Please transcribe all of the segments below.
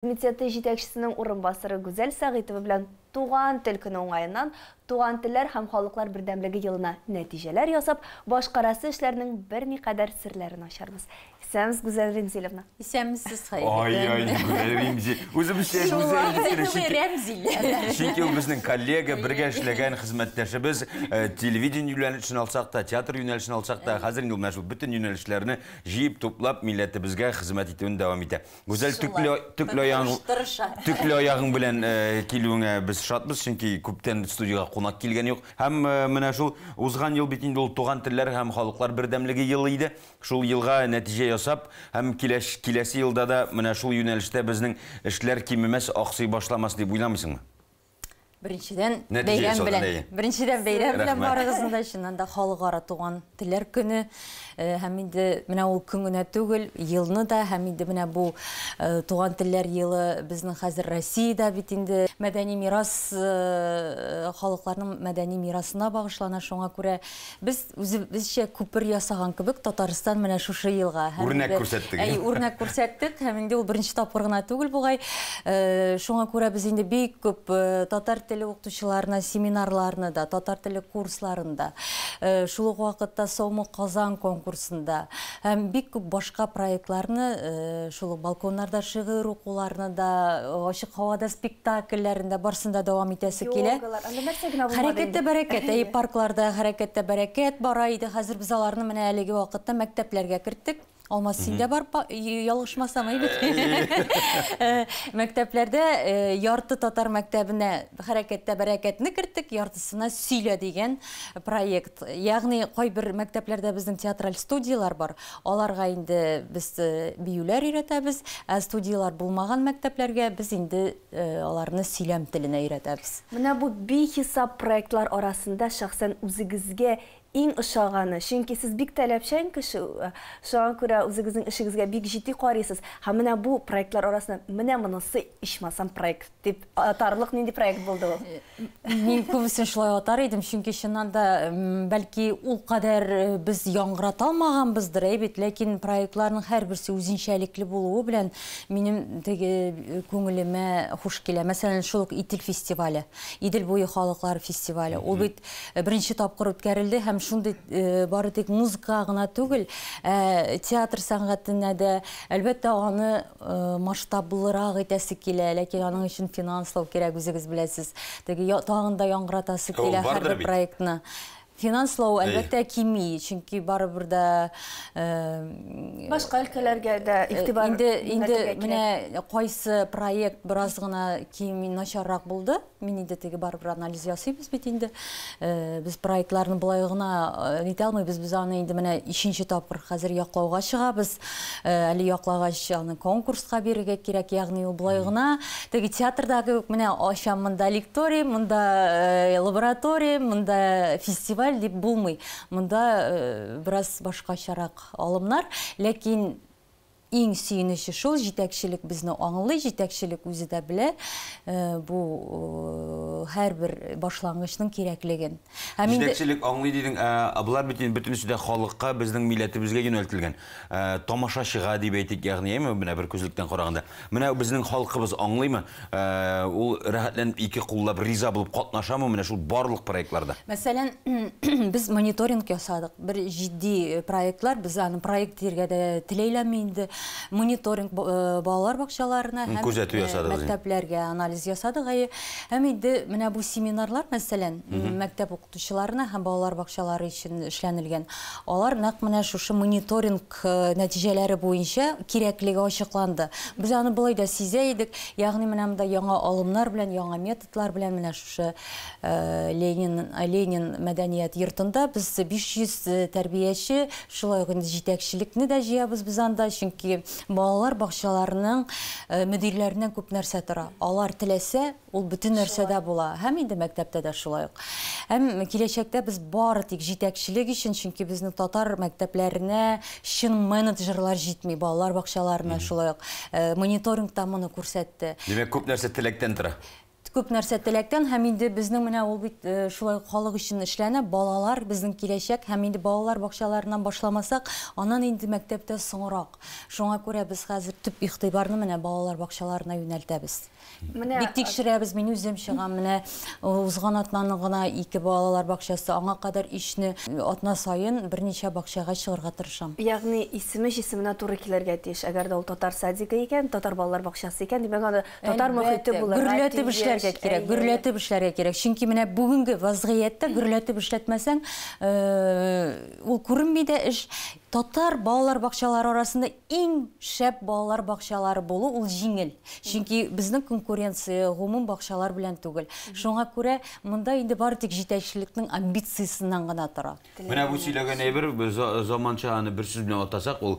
Комитеты җитәкчесенең урынбасары Гүзәл Сәгыйтова белән Туган тел көне уңаеннан Туган телләр һәм халыклар бердәмлеге елына нәтиҗәләр ясап, башкарасы эшләрнең берникадәр серләрен ачарбыз. Исәнмесез, Гүзәл Римзилевна. Исәнмесез, хәерле көн. Ай-ай, Гүзәл Римзил. Үзебезчә Гүзәл дип кенә, чөнки Рәмзил. Чөнки ул безнең коллега, бергә эшләгән хезмәттәшебез. Телевидение юнәлешен алсак та, театр юнәлешен алсак та, хәзер инде ул менә шул бөтен юнәлешләрне җыеп, туплап, милләтебезгә хезмәт итүен дәвам итә. Гүзәл, төкле, төкле аяң, төкле аягың белән килүеңә без шатбыз, чөнки күптән студиягә кунак килгән юк. Һәм менә шул узган ел бит инде ул туган телләр һәм халыклар бердәмлеге елы иде. Шул елга нәтиҗә ясап һәм киләш, киләсе елда да менә шул юнәлештә безнең эшләр кимемәс, аксый башламас дип уйламыйсыңмы? Беренчедән, бәйрәм белән. Беренчедән, бәйрәм белән барыгызны да, чыннан да халыкара туган телләр көне. Һәм инде менә ул көн генә түгел, елны да, һәм инде менә бу туган телләр елы безнең хәзер Россиядә бит инде мәдәни мирас, халыкларның мәдәни мирасына багышлана. Шуңа күрә без үзебезчә күпер ясаган кебек Татарстан менә шушы елга. Үрнәк күрсәттек. Әй, үрнәк күрсәттек һәм инде ул беренче тапкыр гына түгел бугай. Шуңа күрә без инде бик күп татар теле укытучыларына семинарларны да, татар теле курсларын да, шул ук вакытта Саумы Казан конкурсында һәм бик күп башка проектларны, шул ук балконнарда шигырь укуларны да, ачык һавада спектакльләрен дә, барысын да дәвам итәсе килә. Йогалар, анда нәрсә генә булмады инде. Хәрәкәттә бәрәкәт, әйе, паркларда хәрәкәттә бәрәкәт бара иде. Хәзер без аларны менә әлеге вакытта мәктәпләргә керттек. Алмаз, син дә бар, ялгышмасам, әй бит. Мәктәпләрдә ярты татар мәктәбенә хәрәкәттә бәрәкәтне керттек, яртысына сөйлә дигән проект. Ягъни кайбер мәктәпләрдә безнең театраль студияләр бар. Аларга инде без биюләр өйрәтәбез, ә студияләр булмаган мәктәпләргә без инде аларны сөйләм теленә өйрәтәбез. Менә бу бихисап проектлар арасында шәхсән үзегезгә иң ошаганы, чөнки сез бик таләпчән кеше, шуңа күрә үзегезнең эшегезгә бик җитди карыйсыз. Һәм менә бу проектлар арасында менә монысы ичмасам проект дип атарлык нинди проект булды ул? Мин күбесен шулай атар идем, чөнки чыннан да, бәлки, ул кадәр без яңгырата алмаганбыздыр, әй бит, ләкин проектларның һәрберсе үзенчәлекле булуы белән минем теге күңелемә хуш килә. Мәсәлән, шул ук Итил фестивале, Идел буе халыклары фестивале. Ул бит беренче тапкыр үткәрелде һәм шундый бары тик музыкага гына түгел, ә театр сәнгатенә дә, әлбәттә, аны масштаблырак итәсе килә, ләкин аның өчен финанслау кирәк, үзегез беләсез. Теге тагын да яңгыратасы килә һәрбер проектны. Финанслау, әлбәттә, кими, чөнки барыбер дә башка өлкәләргә дә игътибар инде инде менә кайсы проект бераз гына кими, начаррак булды. Мин инде теге барыбер анализ ясыйбыз бит инде. Без проектларны болай гына нитә алмыйбыз, без аны инде менә өченче тапкыр хәзер яклауга чыгабыз. Әле яклагач аны конкурска бирергә кирәк, ягъни ул болай гына теге театрдагы кебек менә ачам монда лекторий, монда лаборатория, монда фестиваль дип булмый. Монда бераз башкачарак алымнар, ләкин иң сөенече шул, җитәкчелек безне аңлый, җитәкчелек үзе дә белә бу һәрбер башлангычның кирәклеген. Һәм инде Җитәкчелек аңлый дидең, ә болар бит инде бөтенесе дә халыкка, безнең милләтебезгә юнәлтелгән. Тамашачыга дип әйтик, ягъни, әйме, менә бер күзлектән караганда. Менә безнең халкыбыз аңлыймы? Ул рәхәтләнеп ике куллап риза булып катнашамы менә шул барлык проектларда? Мәсәлән, без мониторинг ясадык. Бер җитди проектлар, без аны проект дияргә дә теләйләми инде. Мониторинг балалар бакчаларына һәм Күзәтү ясадыгыз инде. мәктәпләргә анализ ясадык, әйе. Һәм инде менә бу семинарлар, мәсәлән, мәктәп укытучыларына һәм балалар бакчалары өчен эшләнелгән. Алар нәкъ менә шушы мониторинг нәтиҗәләре буенча кирәклеге ачыкланды. Без аны болай да сизә идек, ягъни менә монда яңа алымнар белән, яңа методлар белән менә шушы Ленин, Ленин мәдәният йортында без 500 тәрбияче, шулай ук инде җитәкчелекне дә җыябыз без анда, чөнки балалар бакчаларының мөдирләреннән күп нәрсә тора. Алар теләсә, ул бөтен нәрсә дә була. Һәм инде мәктәптә дә шулай ук. Һәм киләчәктә без бары тик җитәкчелек өчен, чөнки безнең татар мәктәпләренә чын менеджерлар җитми, балалар бакчаларына шулай ук. Мониторинг та моны күрсәтте. Димәк, күп нәрсә теләктән тора. Күп нәрсә теләктән, һәм инде безнең менә ул бит шулай халык өчен эшләнә, балалар безнең киләчәк, һәм инде балалар бакчаларыннан башламасак, аннан инде мәктәптә соңрак. Шуңа күрә без хәзер төп игътибарны менә балалар бакчаларына юнәлтәбез. Бик тикшерәбез, мин үзем чыгам, менә узган атнаны гына 2 балалар бакчасы, аңа кадәр 3-не атна саен берничә бакчага чыгарга тырышам. Ягъни исеме җисеменә туры килергә тиеш. Әгәр дә ул татар садигы икән, татар балалар бакчасы икән, димәк аны татар мохите булырга тиеш. Гөрләтеп эшләргә кирәк, гөрләтеп эшләргә кирәк. Чөнки менә бүгенге вазгыятьтә гөрләтеп эшләтмәсәң, ул күренми дә эш. Татар балалар бакчалары арасында иң шәп балалар бакчалары булу ул җиңел. Чөнки безнең конкуренция гомум бакчалар белән түгел. Шуңа күрә монда инде бары тик җитәкчелекнең амбициясеннән гына тора. Менә бу сөйләгән әйбер заманча аны бер сүз белән атасак, ул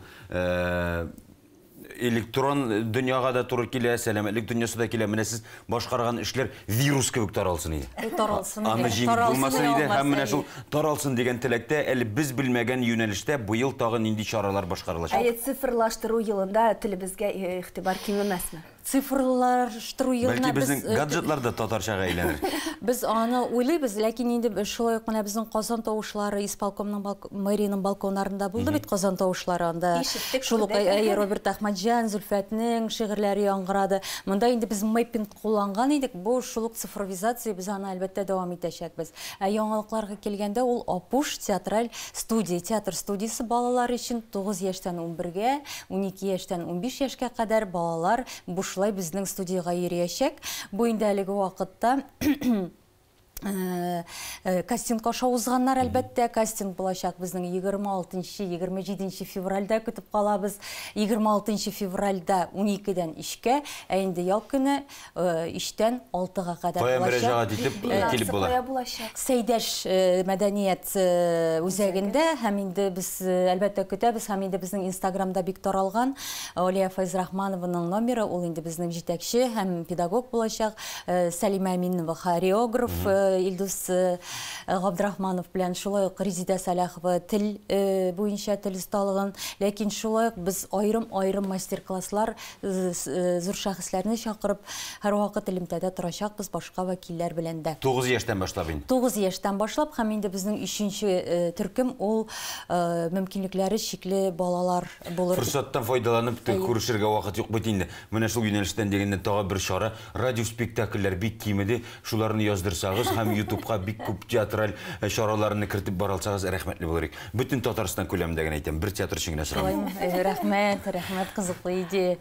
электрон дөньяга да туры килә, сәламәтлек дөньясы да килә. Менә сез башкарган эшләр вирус кебек таралсын иде. Таралсын. Аны җиңеп булмасын иде. Һәм менә шул таралсын дигән теләктә әле без белмәгән юнәлештә быел тагы нинди чаралар башкарылачак? Әйе, цифрлаштыру елында телебезгә игътибар кимемәсме? Цифрлаштыру елына бәлки безнең гаджетлар да татарчага әйләнер. Без аны уйлыйбыз, ләкин инде шулай ук менә безнең Казан тавышлары исполкомның мэриянең балконнарында булды бит Казан тавышлары анда. Шул ук Роберт Әхмәтҗан, Зөлфәтнең шигырьләре яңгырады. Монда инде без мэппинг кулланган идек. Бу шул ук цифровизация, без аны әлбәттә дәвам итәчәкбез. Ә яңалыкларга килгәндә ул Апуш театраль студия, театр студиясе балалар өчен 9 яшьтән 11-гә, 12 яшьтән 15 яшькә кадәр балалар бушлай безнең студияга йөриячәк. Бу инде әлеге вакытта кастинг аша узганнар, әлбәттә. Кастинг булачак безнең 26-27 февральдә көтеп калабыз. 26 февральдә 12-дән 3-кә, ә инде ял көне 3-тән 6-га кадәр булачак. Мөрәҗәгать итеп килеп була. Сәйдәш мәдәният үзәгендә, һәм инде без әлбәттә көтәбез, һәм инде безнең Инстаграмда бик таралган Алия Фәйзрахманованың номеры, ул инде безнең җитәкче һәм педагог булачак. Сәлимә Әминова хореограф, Илдус Габдрахманов белән шулай ук Резида Сәлахова тел буенча тел осталыгын, ләкин шулай ук без аерым-аерым мастер-класслар, зур шәхесләрне чакырып, һәрвакыт элемтәдә торачакбыз башка вәкилләр белән дә. 9 яшьтән башлап инде. 9 яшьтән башлап, һәм инде безнең 3-нче төркем ул мөмкинлекләре чикле балалар булыр. Форсаттан файдаланып күрешергә вакыт юк бит инде. Менә шул юнәлештән дигәндә тагы бер чара, радиоспектакльләр бик кимеде, шуларны яздырсагыз һәм YouTube'ка бик күп театраль чараларны кертеп баралсагыз рәхмәтле булыр идек. Бөтен Татарстан күләмендә генә әйтәм, бер театр өчен генә сорамыйм. Рәхмәт, рәхмәт, кызыклы идея.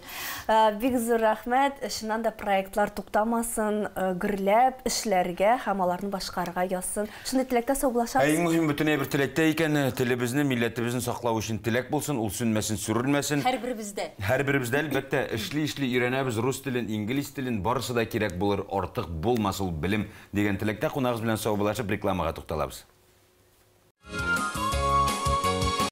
Бик зур рәхмәт. Чыннан да проектлар туктамасын, гөрләп эшләргә һәм аларны башкарырга язсын. Шундый теләктә саубуллашабыз. Иң мөһим бөтен бер теләктә икән, телебезне, милләтебезне саклау өчен теләк булсын, ул сүнмәсен, сүрелмәсен. Һәрберебездә. Һәрберебездә әлбәттә эшли-эшли өйрәнәбез рус телен, инглиз телен, барысы да кирәк булыр, артык булмас ул белем дигән теләктә кунагыбыз белән саубуллашып рекламага тукталабыз.